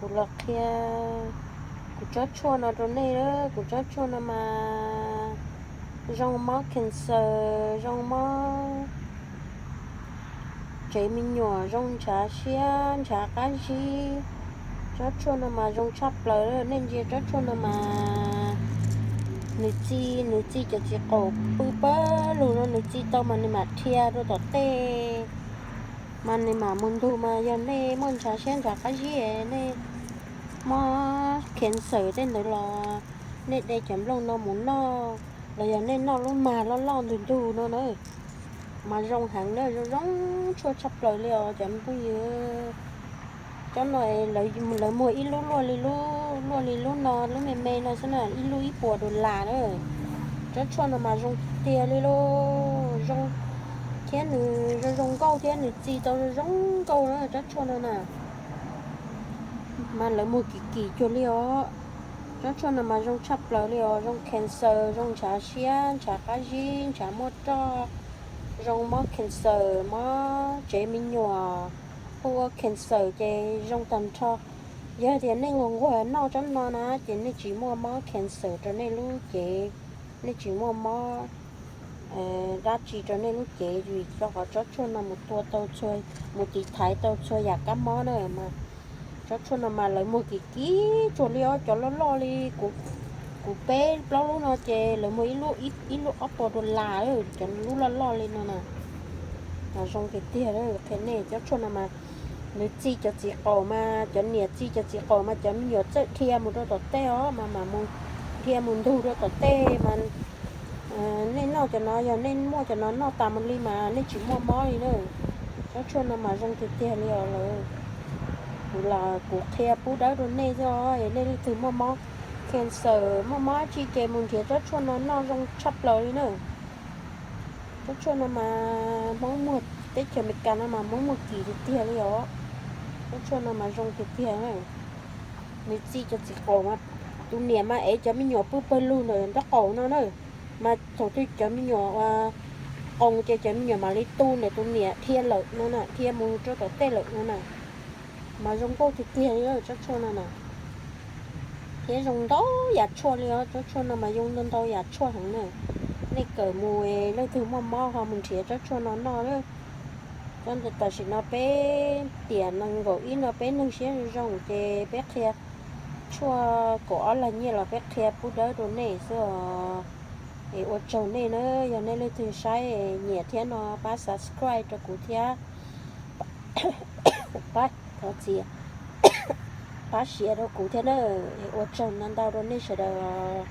Kuv los qhia kuv tsob tshuaj no rau nej, kuv tsob tshuaj no mas zoo mob cancer, zoo mob tsev me nyuam, zoo ntshav siab ntshav qab zib. Tsob tshuaj no mas zoo tshaj plaws, nej ntsia tsob tshuaj no mas nws txi, nws txi cov txiv qaum pw pawg lug no, nws txi tau mas nws mam dhia rau tom tej, mas nws mam mus ntug. Mas yog nej muaj ntshav siab ntshav qab zib, nej mob cancer tej ntawd los nej de cov nplooj no mus noj, los yog nej noj lub mag loj loj ntug ntug no na, mas zoo heev na, zoo zoo tshuaj tshaj plaws li os cov phooj ywg. Cov no lawv muag ib lub luaj li lub, luaj li lub no, lub me me no xwb na, ib lub ib puas dollar na. Tsob tshuaj no mas zoo tiag li lauj, zoo thiab nws zoo zoo nkauj thiab nws txi tau zoo zoo nkauj na tsob tshuaj no na. Mas lawv muag kim kim cuag li os. Tsob tshuaj no mas zoo tshaj plaws li os, zoo cancer, zoo ntshav siab ntshav qab zib ntshav muaj roj, zoo mob cancer mob tsev me nyuam, hu ua cancer ces zoo tag nrho. Yog tias nej nquag nquag noj tsob no na ces nej tsis muaj mob cancer rau nej lub cev, nej tsis muaj mob dab tsi rau nej lub cev, vim rau qhov tsob tshuaj no mus tua tau txhua, mus tiv thaiv tau txhua yam kab mob na. Mas tsob tshuaj no mas lawv muag kim kim cuag li os, cov loj loj li kuv peb plaub lub no ces lawv muag ib lub ob puas dollar, cov lub loj loj li no na. Mas zoo tiag tiag qhia nej, tsob tshuaj no mas nws txi cov txiv qaum mas, cov niam txi cov txiv qaum mas cov me nyuam txawj dhia mus rau tom tej os, mas mam mus dhia mus ntug rau tom tej mas nej noj cov no, yog nej muaj cov no noj tas mus li mas nej tsis muaj mob li na. Tsob tshuaj no mas zoo tiag tiag li os lawm. Kuv los kuv qhia pub dawb rau nej xwb os, es nej leej twg muaj mob cancer muaj mob dab tsi ces mus nrhiav tsob tshuaj no noj zoo tshaj plaws li na. Tsob tshuaj no mas Hmoob muag, teb chaws Amelikas no mas Hmoob muag kim tiag tiag li os. Tsob tshuaj no mas zoo tiag tiag. Nws txi cov txiv qaum mas tus niam mas ev cov me nyuam pw pawg lug ntawm nraub qaum no na. Mas thaum twg cov me nyuam qoos ces cov me nyuam mam li tu ntawm tus niam dhia lawm no na, dhia mus rau tom tej lawm no na. Mas zoo nkauj tiag tiag li tsob tshuaj no na. Thiab zoo ntau yam tshuaj li os, tsob tshuaj no mas zoo ntau ntau yam tshuaj heev na. Nej kawm mus, leej twg muaj mob ho mus nrhiav tsob tshuaj no noj. Cov ntawm tam sim no peb tiam nees nkaum ib no peb neeg siab zoo zoo ces peb qhia tshuaj kaum ob lag nyiaj los peb qhia pub dawb rau nej xwb os. Es ua tsaug nej na, yog nej leej twg saib nyiam thiab no pab subscribe rau kuv thiab, pab, thov txim, pab share rau kuv thiab na. Es ua tsaug ntau ntau rau nej sawv daws os.